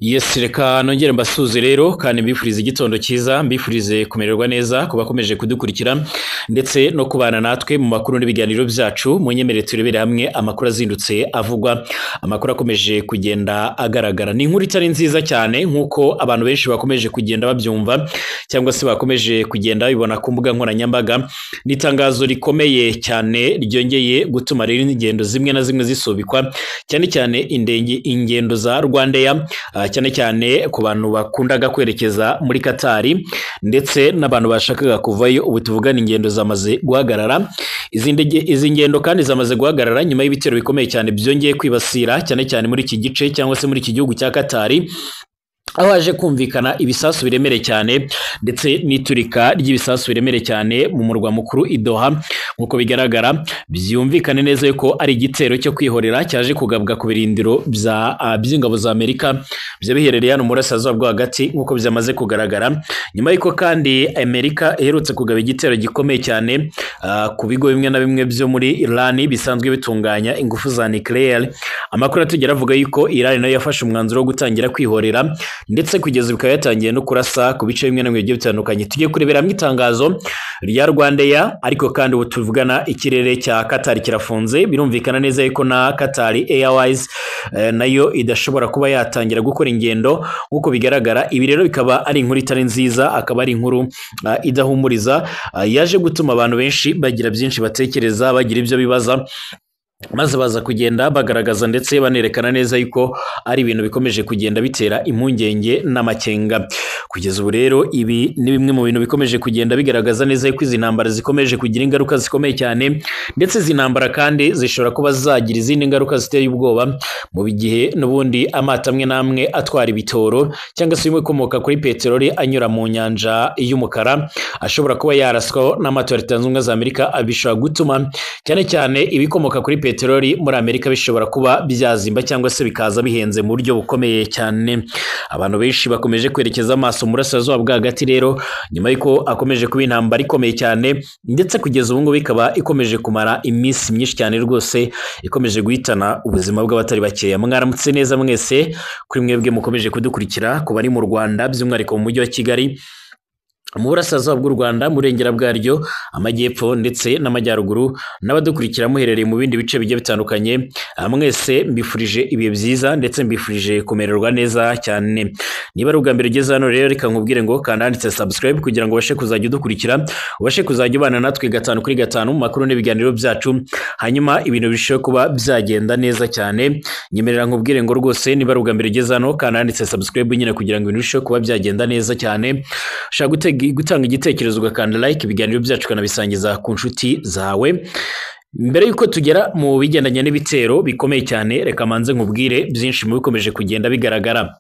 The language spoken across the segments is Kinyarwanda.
Yes, reka nongere mbasuze rero kandi mbifurize igitondo cyiza, mbifurize kumererwa neza ku bakomeje kudukurikira ndetse no kubana natwe mu makuru n'ibiganiro byacu. Munyemerere turebere hamwe amakuru azindutse avugwa, amakuru akomeje kugenda agaragara. Ni inkuru itari nziza cyane nk'uko abantu benshi bakomeje kugenda babyumva cyangwa se bakomeje kugenda babibona ku mbuga nkoranyambaga. Ni itangazo rikomeye cyane ryongeye gutuma rero ingendo zimwe na zimwe zisubikwa, cyane cyane indege, ingendo za RwandAir, cyane cyane ku bantu bakundaga kwerekeza muri Katari ndetse n'abantu bashakaga kuvayo. Ubu tuvugana ingendo zamaze guhagarara. Izi ndege, izi ngendo kandi zamaze guhagarara nyuma y'ibitero bikomeye cyane byongeye kwibasira cyane cyane muri iki gice cyangwa se muri iki gihugu cya Katari, aho haje kumvikana ibisasu biremereye cyane ndetse n'iturika ry'ibisasu biremereye cyane mu murwa mukuru i Doha. Nk'uko bigaragara, byumvikane neza yuko ari igitero cyo kwihorera cyaje kugabwa ku birindiro by'ingabo za Amerika bya biherereye hano mu burasirazuba bwo hagati, nk'uko byamaze kugaragara. Nyuma y'uko kandi Amerika iherutse kugaba igitero gikomeye cyane ku bigo bimwe na bimwe byo muri Iran bisanzwe bitunganya ingufu za nucleaire, amakuru atugera avuga yuko Iran nayo yafashe umwanzuro wo gutangira kwihorera, ndetse kugeza ubu ikaba yatangiye no kurasa ku bice bimwe na bimwe bigiye bitandukanye. Tugiye kurebera hamwe itangazo rya RwandAir, ariko kandi ubu tuvugana ikirere cya Qatar kirafunze. Birumvikana neza yuko na Qatar Airways nayo idashobora kuba yatangira gukora ingendo nk'uko bigaragara. Ibi rero bikaba ari inkuru itari nziza, akaba ari inkuru idahumuriza, yaje gutuma abantu benshi bagira byinshi batekereza, bagira ibyo bibaza, maze baza kugenda bagaragaza ndetse banerekana neza yuko ari ibintu bikomeje kugenda bitera impungenge n'amakenga. Kugeza ubu rero ibi ni bimwe mu bintu bikomeje kugenda bigaragaza neza yuko izi ntambara zikomeje kugira ingaruka zikomeye cyane, ndetse izi ntambara kandi zishobora kuba zagira izindi ngaruka ziteye ubwoba mu gihe n'ubundi amato amwe n'amwe atwara ibitoro cyangwa se bimwe bikomoka kuri peteroli anyura mu nyanja y'umukara ashobora kuba yaraswaho n'amato ya Leta Zunze Ubumwe za Amerika. Bishobora gutuma cyane cyane ibikomoka kuri peteroli muri Amerika bishobora kuba byazimba cyangwa se bikaza bihenze mu buryo bukomeye cyane. Abantu benshi bakomeje kwerekeza amaso mu burasirazuba bwo hagati rero, nyuma y'uko akomeje kuba intambara ikomeye cyane, ndetse kugeza ubu ngubu ikaba ikomeje kumara iminsi myinshi cyane rwose, ikomeje guhitana ubuzima bw'abatari bakeya. Mwaramutse neza mwese kuri mwebwe mukomeje kudukurikira, ku bari mu Rwanda by'umwihariko mu mujyi wa Kigali, mu burasirazuba bw'u Rwanda, mu burengera bwaryo, amajyepfo ndetse n'amajyaruguru, n'abadukurikira muherereye mu bindi bice bigiye bitandukanye, mwese mbifurije ibihe byiza ndetse mbifurije kumererwa neza cyane. Niba ari ubwa mbere ugeze hano rero, reka nkubwire ngo kanda handitse subscribe kugira ngo ubashe kuzajya udukurikira, ubashe kuzajya ubana natwe gatanu kuri gatanu mu makuru n'ibiganiro byacu, hanyuma ibintu birusheho kuba byagenda neza cyane. Nyemerera nkubwire ngo rwose niba ari ubwa mbere ugeze hano, kanda handitse subscribe nyine kugira ngo ibintu birusheho kuba byagenda neza cyane. Ushaka gutanga igitekerezo ugakanda like, ibiganiro byacu ukanabisangiza ku nshuti zawe. Mbere y'uko tugera mu bigendanye n'ibitero bikomeye cyane, reka manze nkubwire byinshi mu bikomeje kugenda bigaragara.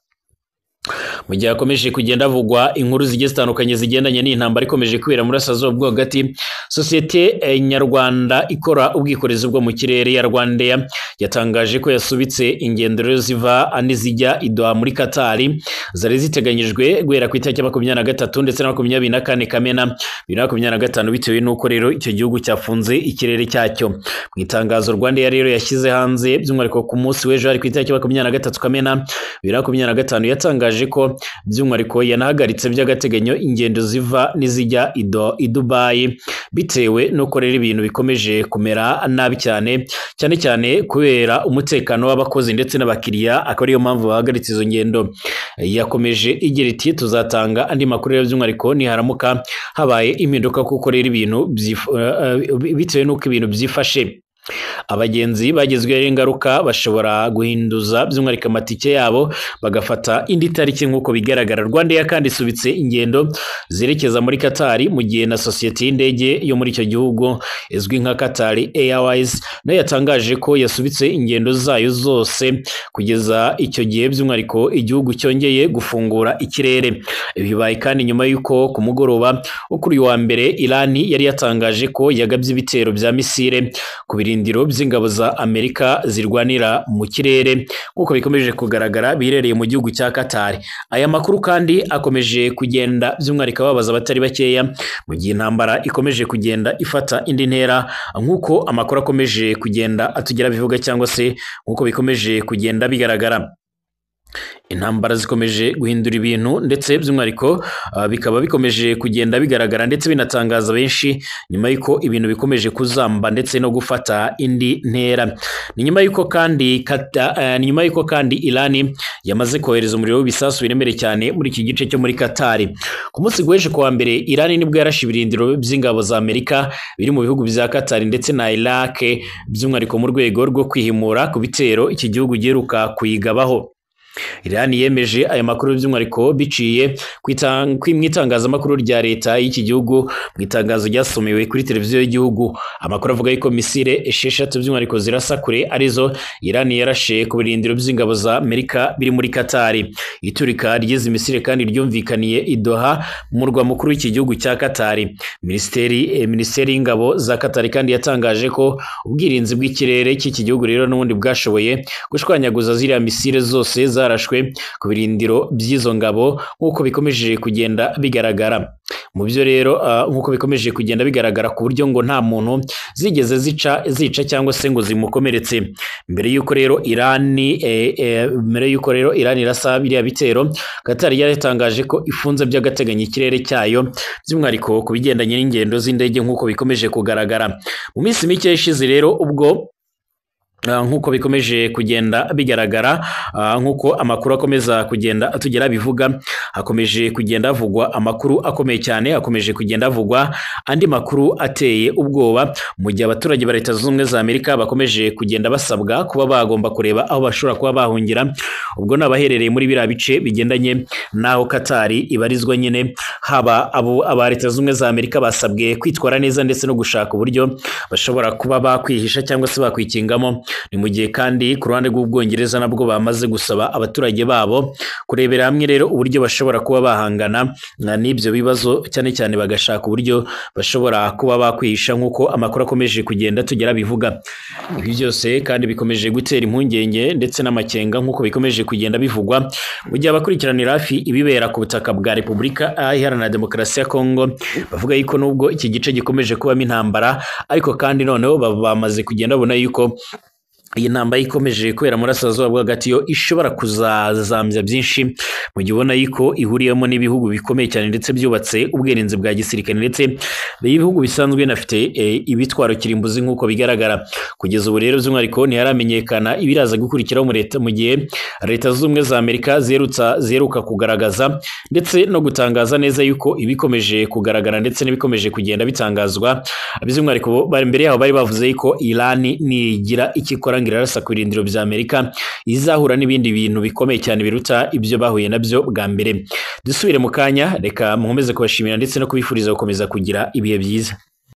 Mu gihe hakomeje kugenda havugwa inkuru zigiye zitandukanye zigendanye n'intambara ikomeje kubera muri burasirazuba bwo hagati, sosiyete nyarwanda ikora ubwikorezi bwo mu kirere ya RwandAir yatangaje ko yasubitse ingendo rero ziva n'izijya i Doha muri Katari, zari ziteganyijwe guhera ku itariki ya 23 ndetse na 24 Kamena 2025, bitewe n'uko rero icyo gihugu cyafunze ikirere cyacyo. Mu itangazo RwandAir rero yashyize hanze by'umwihariko ku munsi w'ejo hari ku itariki ya 23 Kamena 2025, yatangaje ko by'umwihariko yanahagaritse by'agateganyo ingendo ziva n'izijya i Dubai, bitewe n'uko rero ibintu bikomeje kumera nabi cyane, cyane cyane kubera umutekano w'abakozi ndetse n'abakiriya, akaba ariyo mpamvu bahagaritse izo ngendo. Yakomeje igira iti: "Tuzatanga andi makuru rero by'umwihariko niharamuka habaye impinduka, kuko rero ibintu bitewe n'uko ibintu byifashe, abagenzi bagizweho ingaruka bashobora guhinduza by'umwihariko amatike yabo bagafata indi tariki." Nk'uko bigaragara, RwandAir kandi isubitse ingendo zerekeza muri Katari, mu gihe na sosiyete y'indege yo muri icyo gihugu izwi nka Qatar Airways nayo yatangaje ko yasubitse ingendo zayo zose kugeza icyo gihe by'umwihariko igihugu cyongeye gufungura ikirere. Ibi bibaye kandi nyuma y'uko ku mugoroba wo kuri uyu wa mbere Iran yari yatangaje ko yagabye ibitero bya misile ku birindiro by'ingabo za Amerika zirwanira mu kirere, nk'uko bikomeje kugaragara biherereye mu gihugu cya Qatar. Aya makuru kandi akomeje kugenda by'umwihariko ababaza abatari bakeya, mu gihe intambara ikomeje kugenda ifata indi ntera, nk'uko amakuru akomeje kugenda atugera bivuga cyangwa se nk'uko bikomeje kugenda bigaragara. Intambara zikomeje guhindura ibintu ndetse by'umwihariko bikaba bikomeje kugenda bigaragara ndetse binatangaza benshi, nyuma y'uko ibintu bikomeje kuzamba ndetse no gufata indi ntera. Ni nyuma y'uko kandi ni nyuma y'uko kandi Iran yamaze kohereza umuriro w'ibisasu biremereye cyane muri iki gice cyo muri Qatar. Ku munsi w'ejo kuwa mbere, Iran nibwo yarashe ibirindiro by'ingabo za Amerika biri mu bihugu bya Qatar ndetse na Iraq, by'umwihariko mu rwego rwo kwihimura ku bitero iki gihugu giheruka kuyigabaho. Iran yemeje aya makuru by'umwihariko biciye mu itangazamakuru rya leta y'iki gihugu, mu itangazo ryasomewe kuri televiziyo y'igihugu. Amakuru avuga yuko misile 6 by'umwihariko zirasa kure arizo Iran yarashe ku birindiro by'ingabo za Amerika biri muri Qatar. Iturika ry'izi misile kandi ryumvikaniye i Doha, murwa mukuru w'iki gihugu cya Qatar. Minisiteri y'ingabo za Qatar kandi yatangaje ko ubwirinzi bw'ikirere cy'iki gihugu rero n'ubundi bwashoboye gushwanyaguza ziriya misile zose zarashwe ku birindiro by'izo ngabo, nk'uko bikomeje kugenda bigaragara. Mu byo rero nk'uko bikomeje kugenda bigaragara, ku buryo ngo nta muntu zigeze zica cyangwa se ngo zimukomeretse. Mbere y'uko rero Iran irasa biriya bitero, Qatar yaratangaje ko ifunze by'agateganyo ikirere cyayo, by'umwihariko ku bigendanye n'ingendo z'indege nk'uko bikomeje kugaragara. Mu minsi mike ishize rero ubwo nk'uko bikomeje kugenda bigaragara, nk'uko amakuru akomeza kugenda atugera bivuga, hakomeje kugenda havugwa amakuru akomeye cyane, hakomeje kugenda havugwa andi makuru ateye ubwoba, mu gihe abaturage ba Leta Zunze Ubumwe za Amerika bakomeje kugenda basabwa kuba bagomba kureba aho bashobora kuba bahungira. Ubwo n'abaherereye muri biriya bice bigendanye n'aho Qatar ibarizwa nyine, haba abo aba Leta Zunze Ubumwe za Amerika basabwe kwitwara neza ndetse no gushaka uburyo bashobora kuba bakwihisha cyangwa se bakwikingamo. Ni mu gihe kandi ku ruhande rw'Ubwongereza nabwo bamaze gusaba abaturage babo kurebera hamwe rero uburyo bashobora kuba bahangana n'ibyo bibazo, cyane cyane bagashaka uburyo bashobora kuba bakwihisha, nk'uko amakuru akomeje kugenda tugera bivuga. Ibi byose kandi bikomeje gutera impungenge ndetse n'amakenga, nk'uko bikomeje kugenda bivugwa, mu gihe abakurikiranira hafi ibibera ku butaka bwa Repubulika Iharanira Demokarasi ya Kongo bavuga yuko nubwo iki gice gikomeje kubamo intambara, ariko kandi noneho bamaze kugenda babona yuko iyi ntambara ikomeje kubera muri Burasirazuba bwo hagati yo ishobora kuzazambya byinshi, mu gihe ubona yuko ihuriyemo n'ibihugu bikomeye cyane ndetse byubatse ubwirinzi bwa gisirikare, ndetse ibihugu bisanzwe binafite ibitwaro kirimbuzi nk'uko bigaragara. Kugeza ubu rero by'umwihariko ntiharamenyekana ibiraza gukurikiraho mu gihe Leta Zunze Ubumwe za Amerika ziheruka kugaragaza ndetse no gutangaza neza yuko ibikomeje kugaragara ndetse n'ibikomeje kugenda bitangazwa, by'umwihariko mbere yaho bari bavuze yuko Iran nigira ikikora irarasa ku birindiro bya Amerika izahura n'ibindi bintu bikomeye cyane biruta ibyo bahuye nabyo bwa mbere. Dusubire mu kanya, reka mukomeze kubashimira ndetse no kubifuriza gukomeza kugira ibihe byiza.